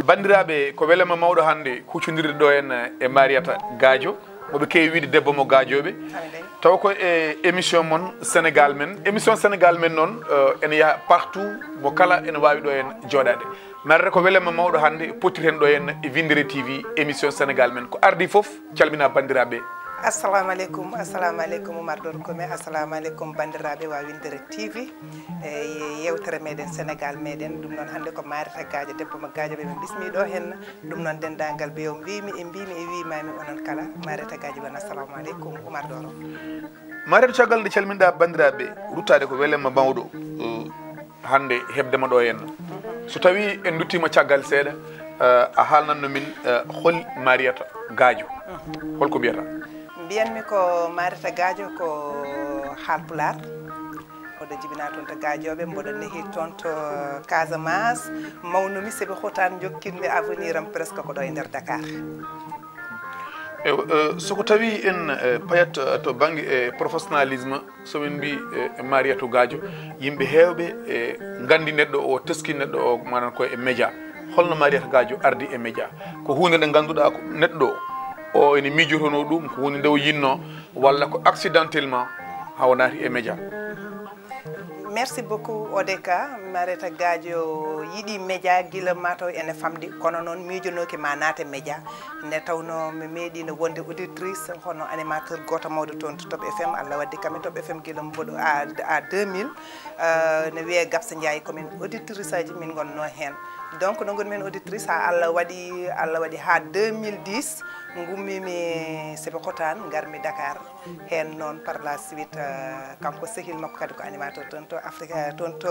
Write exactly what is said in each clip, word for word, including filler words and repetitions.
Banndiraaɓe, ko welema mawɗo hannde huccondirde ɗo en e Mariata Gadio, mo ɓe keewi wiide debbo mo Gaajooɓe. Taw ko e émission mon Sénégal men. Émission Sénégal men noon, eh, ene yaha partout, mo kala ene waawi ɗo en jooɗaade. Mi arata ko welema mawɗo hannde pottiren ɗo en e Winndere T V, émission Sénégal men. Ko ardi fof, calmina banndiraaɓe. Assalamu aleykum, assalamu aleykum Oumar Doro Kome, assalamu aleykum banndiraaɓe waa Winndere T V. E yewtere meɗen Sénégal meɗen, ɗum noon hannde ko Mariata Gadio, debbo mo Gadio ɓe min bismi ɗo henna. Ɗum noon denndaangal ɓe o mbimi e mbimi e wimami onon kala, Mariata Gadio ɓen, assalamu aleykum Oumar Doro. Mariata, caggal nde calminɗa banndiraaɓe, ruttaade ko welema mawɗo, eh, hannde heɓdema ɗo henna. So tawi en nduttima caggal seeɗa, eh, a haalnanno min, eh, hol Mariata Gadio? Holko mbiyata? Mbiyanmi ko Mariata Gadio ko Haalpulaar. Mboɗo jibina toon to Gaajooɓe, mboɗo nehi toon to Casamance. Mawnumi, Sébikotane, jokkinmi avenir am presque ko ɗo e nder Dakar. E, e, so ko tawi en, e, payat, e, to bannge, e, professionnalisme, so min mbi, e, Mariata Gadio, yimɓe heewɓe, e, nganndi neɗɗo o, teski neɗɗo o, manan ko e média. Holno Mariata Gadio ardi e média? Ko huunde nde ngannduɗaa ko neɗɗo o, o ene miijotono ɗum, ko huunde nde o yinno, walla ko accidentellement haa o naati e média? Merci beaucoup, O D K. Mariata Gadio yiɗi média gila mataw ene famɗi, kono noon miijonooki ma naate média. Nde tawnoo mi meeɗiino wonde auditrice, hono animateur gooto mawɗo toon to Top F M, Allah waddi kam e Top F M gila mboɗo à, à deux mille, euh, ne wiyee Gabsa Ndiaye, komin auditrice aji min ngonnoo heen. Donc, no ngonmi heen auditrice, haa Allah waɗi, Allah waɗi haa deux mille dix, ngummimi Sébikotane, ngarmi Dakar. Heen noon, par la suite, euh, kanko sehil makko kadi ko animateur toon to Afrique, toon to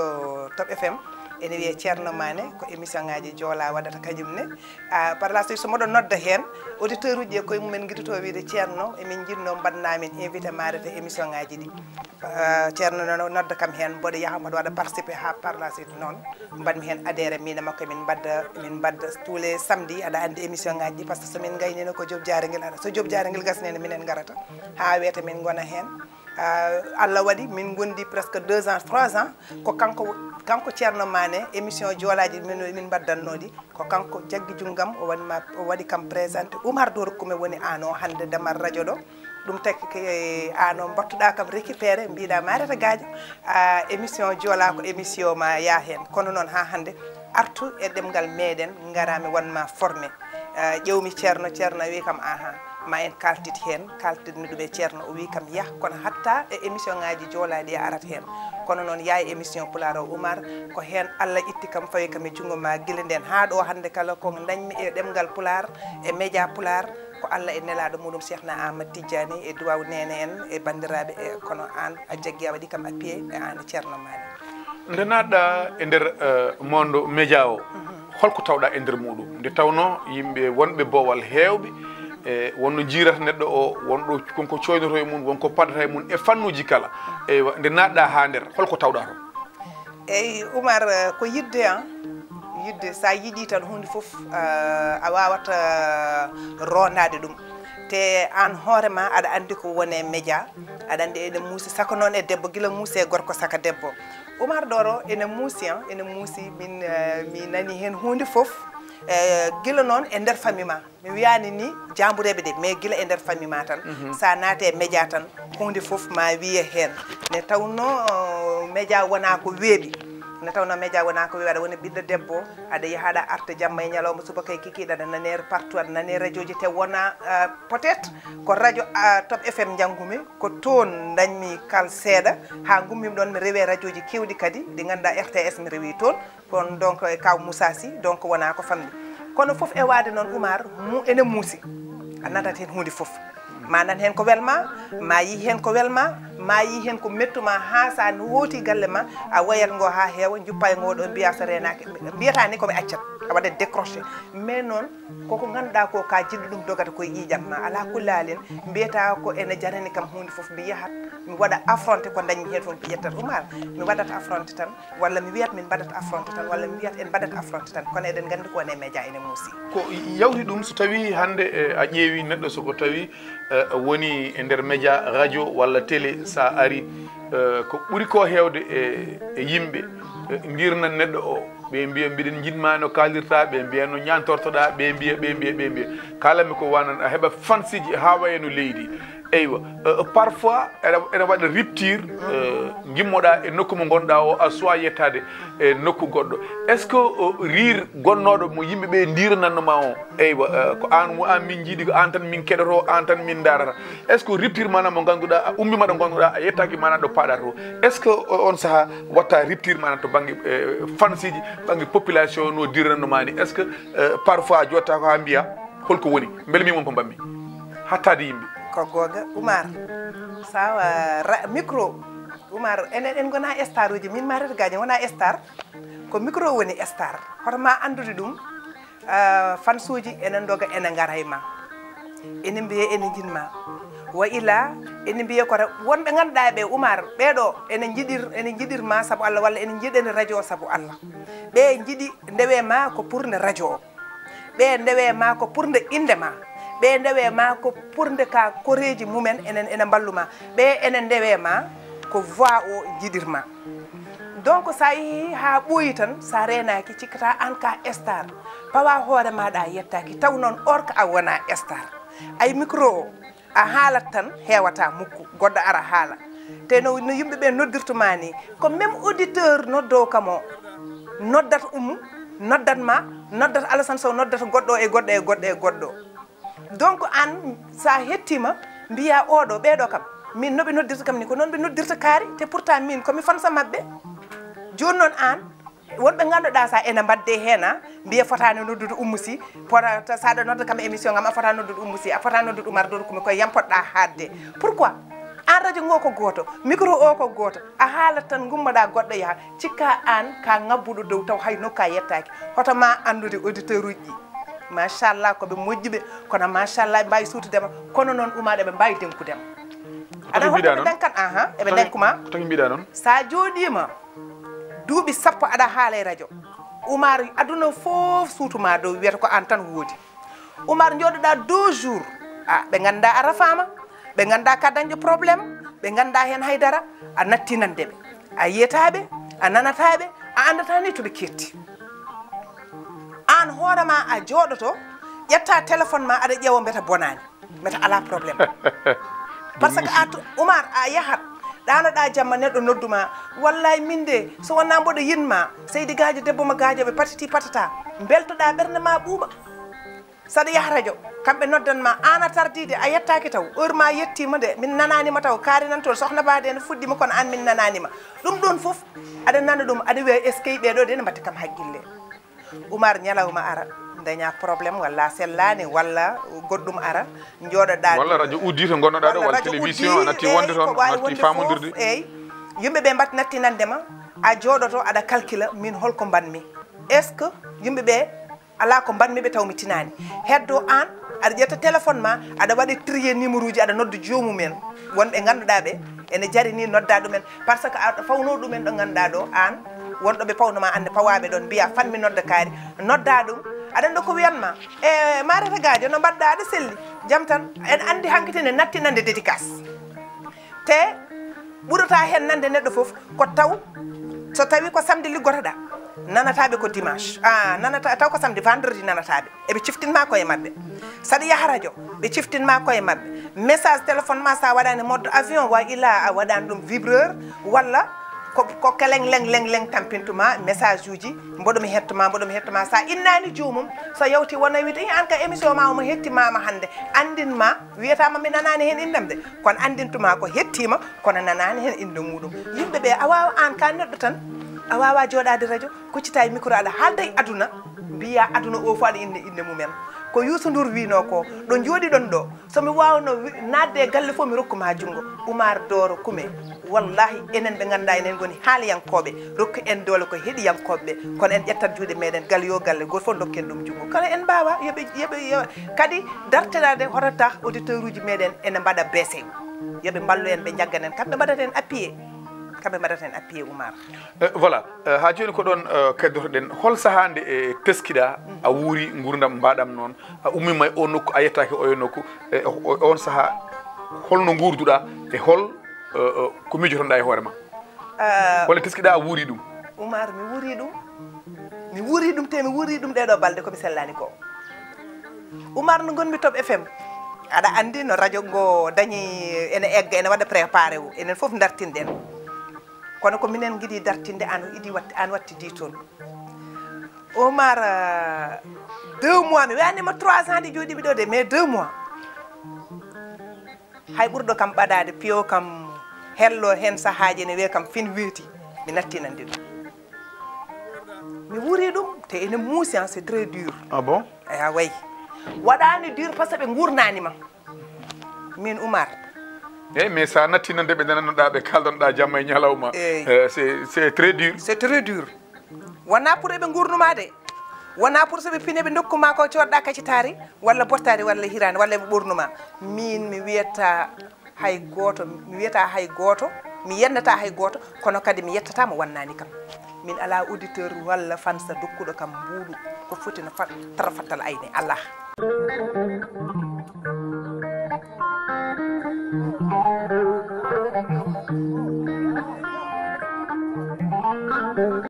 Top F M. Ene wiyee Ceerno Maane, ko émission ngaji Joola waɗata kañum ne. Ah, par la suite, so mboɗo nodda heen, auditeur uji e koye mumen ngiɗoto wiide, "Ceerno, emin njiɗno mbaɗna min invité Mariata émission ngaji ɗi." Ah, Ceerno no nodda kam heen, mboɗo yaha mboɗo waɗa participé haa par la suite noon. Mbaɗmi heen adhéré, min e makko emin mbadda, emin mbadda tous les samedi, aɗa anndi émission ngaji ɗi, par ce que so min ngaynino ko Joop Jaaragel aɗa, so Joop Jaaragel gasnino minen ngarata, haa weeta min ngona heen. Ah, Allah waɗi min ngondi presque deux ans, trois ans, ko kanko, kanko Ceerno Maane, émission joolaaji min, min mbaddanno ɗi, ko kanko jaggi junngam, o waɗi ma, o waɗi kam présenté Oumar Doro Kome woni aan o hannde damal radio ɗo. Ɗum taki ke aan o mbattuɗaa kam récupéré, mbiɗa Mariata Gadio, ah, émission Joola ko émission ma yaa heen. Kono noon haa hannde, artu e ɗemngal meɗen, ngara mi wanma formé. Ah, ƴewmi Ceerno, Ceerno wi kam, "Aha, ma en kaltit heen." Kaltitmi ɗum e Ceerno, o wi kam, "Yah, kono hatta e émission ngaji joolaaɗi a arat heen." Kono noon, yaa e émission Pulaar o, Oumar, ko heen Allah itti kam, fawi kam e junngo ma. Gila ndeen haa ɗo hannde kala ko ndañmi e ɗemngal Pulaar, e média Pulaar, ko Allah e nelaaɗo muɗum Cheikhna Ahmad Tidiane e duwaw neene en e banndiraaɓe, e kono aan a jaggi a waɗi kam appuyé e aan e Ceerno Maane. Nde naatɗa e nder, eh, monde média o, holko tawɗa e nder muɗum? Nde tawno yimɓe wonɓe boowal heewɓe, e wonno jiirata neɗɗo o, wonɗo konko coynoto e mum, wonko paddata e mum e fannuji kala. Eywa, nde naatɗa haa nder, holko tawɗa toon? Eyi, Oumar, eh, ko yiɗde an. Yiɗde, so a yiɗi tan huunde fof, eh, a waawat, eh, rondaade ɗum. Te aan hoore ma, aɗa anndi ko woni e média, aɗa anndi ene muusi, saka noon e debbo, gila muusi e gorko, saka debbo. Oumar Doro ene muusi, an, ene muusi, min, eh, mi nani heen huunde fof, eh, gila noon e nder famille ma. Mi wiyaani ni jaambureeɓe de, mais gila e nder famille ma tan. Mhm. So a naati e média tan, huunde fof ma wiye heen. Nde tawno, eh, média wona ko weeɓi. Nde tawno média wona ko weeɓi, aɗa woni ɓiɗɗo debbo, aɗa yaha aɗa arta jamma e ñalawma, subaka e kikiiɗe, aɗa nane partout, aɗa nane radio ji te wona, eh, peut-être ko radio, eh, Top F M njanngumi, ko toon ndañmi kal seeɗa, haa ngummimi ɗoon mi rewi e radio ji keewɗi kadi, ɗi ngannduɗaa R T S mi rewi toon. Kono donc e kaw Moussa Sy, donc wona ko famɗi. Kono fof e waade noon, Oumar, mu ene muusi. A natat heen huunde fof. Ma nan heen ko welma, ma yii heen ko welma, ma yii heen ko mettuma haa so a hooti galle ma, a wayat ngo haa heewa, njuppa e ngo ɗo, mbiya so reenaaki, mbiyata ni ko mi accat, a waɗat décroché. Mais noon, koko ngannduɗaa ko ka jiɗɗo ɗum dogata koye ƴiiƴam ma. Ala kulli haalin, mbiyata ko ene jarani kam huunde fof, mi yahat, mi waɗa affronté ko ndañmi heen fof, mi ƴettat Oumar, mi waɗat affronté tan. Walla mi wiyat min mbaɗat affronté tan, walla mi wiyat en mbaɗat affronté tan, kono eɗen nganndi ko woni e média ene muusi. Ko yawti ɗum, so tawi hannde, eh, a ƴeewi neɗɗo, so ko tawi, eh, woni e nder média, radio walla télé, So a ari, eh, ko ɓuri ko heewde e, e yimɓe, eh, ngirnan neɗɗo o. Ɓe mbiya, "Mbiɗen njiɗ ma no kaalirta," ɓe mbiya, "No ñaantortoɗa," ɓe mbiya, ɓe mbiya, ɓe mbiya. Kaalanmi ko wanan, a heɓa fansiji haa waya no leydi. Eywa, eh, parfois ene, ene waɗa rupture, eh, ngimmoɗa e nokku mo ngonɗa o, a suwa yettade e nokku goɗɗo. Est-ce que, eh, riir gonnoɗo mo yimɓe ɓe ndirananno ma o? Eywa, eh, ko an, mo an min jiiɗi, ko an tan min keɗoto, an tan min darata. Est-ce que rupture mana mo ngannduɗaa, a ummima ɗo ngannduɗaa, a yettaaki mana ɗo paɗata to? Est-ce que o-, on saha watta rupture mana to bannge, eh, fansiji, bannge population no diranno ma ni? Est-ce que, eh, parfois a jotta ko ha mbiya holko woni? Mbele min won ko mbammi? Hattade yimɓe. Ko goonga, Oumar. Sawa ra-, micro. Oumar, enen en gona star uji. Min Marietou Gadji wona star. Ko micro woni star. Hoto ma anndude ɗum. Ah, fansuuji ene ndoga, ene ngara e ma, ene mbiya ene njiɗ ma. Wa ila, ene mbiya ko re-, wonɓe ngannduɗaa ɓe, Oumar, ɓeɗo ene njiɗir, ene njiɗir ma sabu Allah, walla ene njiɗani radio sabu Allah. Ɓe njiɗi ndewe ma ko pour nde radio o. Ɓe ndewe ma ko pour nde innde ma. Ɓe ndewe ma ko pour nde ka koreeji mumen ene, ene mballu ma. Ɓe ene ndewe ma ko voix o njiɗir ma. Donc, so a yehi haa ɓooyi tan, so a reenaaki, cikkata aan ka star. Pawa hoore maaɗa a yettaaki, taw noon or ko a wona star. Ay micro o, a haalat tan, heewata mukku, goɗɗo ara haala. Te no, no yimɓe ɓe noddirta ma ni, ko même auditeur noddoo kam o, noddat Oumou, noddat ma, noddat Alassane Sow, noddat goɗɗo e goɗɗo e goɗɗo e goɗɗo. Donc, aan, so a hettiima, mbiya oɗo, ɓeɗo kam, min no ɓe noddirta kam ni, ko noon ɓe noddirta kaari, te pourtant min komi fansa maɓɓe. Jooni noon aan, wonɓe ngannduɗaa sa ene mbadde heen, a mbiya fotaani noddude Oumou Sy, pota-, sa aɗa nodda kam émission ngam a fotaani noddude Oumou Sy, a fotaani noddude Oumar Dodo, komi koye yam poɗɗa haatde. Pourquoi? Aan radio ngo ko gooto, micro o ko gooto, a haalat tan, ngummoɗa goɗɗo yaha, cikka aan ka ngabbuɗo dow taw hay nokka yettaaki. Hoto ma anndude auditeur uji ɗi. Machallah, ko ɓe moƴƴuɓe, kono machallah, ɓe mbawi suutudema, kono noon Oumar eɓe mbawi denkudema. Aɗa hoto ɓe denkan, aha, eɓe denkuma. Ko taki mbiɗa noon? Sa jooɗima duuɓi sappo aɗa haala e radio, Oumar, aduna fof suutuma dow, wiyata ko aan tan woodi. Oumar, jooɗoɗa deux jours, a, ɓe ngannda a rafaama, ɓe ngannda ka dañɗo problème, ɓe ngannda heen haydara, a natti nande ɓe. A yiyata ɓe, a nanata ɓe, a anndata ni to ɓe ketti. Aan hoore ma a jooɗoto, ƴetta téléphone ma aɗa ƴeewa mbeta bonaani, mbeta alaa problème. Par ce que a to-, Oumar, a yahat, ɗaanoɗa jamma neɗɗo nodduma, "Wallay min de, so wonnaa mboɗo yiɗ ma, Seydi Gaajo, debbo mo Gaajo ɓe patiti patata." Mbeltoɗa, ɓernde ma ɓuuɓa. Saɗa yaha radio, kamɓe noddan ma, aan a tardiide, a yettaaki taw. Heure ma yettiima de, min nanaani ma taw, kaari nan toon, sohna Ba de ne fuɗɗiima, kono aan min nanaani ma. Ɗum ɗoon fof, aɗa nana ɗum, aɗa wiya, "Eskey, ɓeɗo de ne mbatti kam haqqille." Oumar, ñalawma ara, daña problème, walla a sellaani, walla goɗɗum ara, jooɗoɗa. Walla radio uddi to ngonnoɗa ɗo, walla radio télévision, uddi, a natti wonde toon, ko wawi natti wonde famondirde. Fof, eyyi. Yimɓe ɓe mbat natti nande ma, a jooɗoto, aɗa calcula, min holko mbanmi. Est-ce que yimɓe ɓe alaa ko mbaɗmi ɓe taw mi tinaani. Heddo aan, aɗa ƴetta téléphone ma, aɗa waɗa trier numéro uji, aɗa nodda joomum en. Wonɓe ngannduɗaa ɓe, ene jari ni nodda ɗumen. Par ce que aɗa fawno ɗumen ɗo ngannduɗaa ɗo, aan, wonɗo ɓe pawno ma annde pawaaɓe ɗon, mbiya fan mi nodda kaari. Nodda ɗum, aɗa annda ko wiyan ma. E Marietou Gadji, no mbaɗɗa, aɗa selli? Jam tan, en anndi hankitine natti nande dédicace. Te ɓurata heen nande neɗɗo fof ko taw, so tawi ko samedi liggotoɗa, nanataɓe ko dimanche. Ah, nanata, taw ko samedi, vendredi nanataɓe. Eɓe ciftinma koye maɓɓe. Saɗa yaha radio, ɓe ciftinma koye maɓɓe. Message téléphone ma, sa waɗani mode avion, wa ila a waɗani ɗum vibreur, walla ko, ko keleng leng leng leng tampintuma message uji, mboɗo mi hettuma, mboɗo mi hettuma. Sa innani joomum, so yawti wona wiide, "Ih, an ka émission ma omo hettimama hannde." Andinma, wiyatama mi nanani heen indam de. Kono andintuma ko hettima, kono nanani heen inde muɗum. Yimɓe ɓe, a wawa, an ka neɗɗo tan, a wawa jooɗade radio, kuccita e micro, aɗa haalda e aduna, mbiya aduna o fof aɗa inde inde mumen. Ko Youssou Ndour wino ko, ɗo jooɗiɗon ɗo, so mi wawno wi-, nadde e galle fof, mi rokkuma junngo. Oumar Doro Kume, wallahi enen ɓe ganduɗa enen goni haaliyankoɓe, rokku en doole ko heɗiyankoɓe, kono en ƴettat juuɗe meɗen, galle yo galle, goto fof dokken ɗum junngo. Kala en mbawa, yoɓe, yoɓe, yo-, kadi dartinade hoto tah auditeur uji meɗen ene mbaɗa baissé. Yoɓe mballu en, ɓe jaggan en, kamɓe mbaɗata en appuyé. Kamɓe mbaɗata en appuyé, Oumar. Eh, voilà. Eh, ha joni ko ɗon, eh, keddotoɗen. Hol saaha nde, eh, teskiɗa, a wuuri nguurndam mbaɗam noon, a ummima e o nokku, a yettaki oyo nokku, e o, o, on saaha, holno nguurduɗa, e hol Eh, eh, ko miijotonɗaa e hoore ma? Walla teskiɗaa a wuuri ɗum? Umar, mi wuuri ɗum. Mi wuuri ɗum, te mi wuuri ɗum ɗee ɗoo balɗe ko mi sellaani ko. Umar, no ngonmi Top F M. Aɗa anndi no radio ngo dañi, ene egga, ene waɗa préparé o. Enen fof dartinɗen. Kono ko minen ngiɗi dartinde, aan o idi watti, aan wattidi toon. Umar, eh, deux mois, mi wiyanima trois ans de jooɗiimi ɗo de, mais deux mois. Hay ɓurɗo kam ɓadaade, piyo kam, hello heen sahaaji ene wiya kam fin weeti, mi nattinande ɗum. Mi wuuri ɗum, te ene muusi, hein, c'est très dur. Ah bon? Eya, way. Waɗaani dur parce que ɓe nguurnaani ma. Min Umar. Eyyi, mais sa nattinande ɓe, ndenanoɗaa ɓe, kaldanoɗaa jamma e ñalawma. Eyyi. Eh, c'est, c'est très dur. C'est très dur. Wonaa pour eɓe nguurnuma de. Wonaa pour so ɓe pine ɓe ndokkuma ko coodɗa kacitaari, walla bottaari, walla hiraani, walla eɓe ɓornuma. Min mi wiyata hay gooto, mi wiyata hay gooto, mi yennata hay gooto, kono kadi mi yettata mo wannaani kam. Min alaa auditeur walla fansa dokkuɗo kam mbuuɗu ko foti no fat-, tara fattal ayne. Alaa.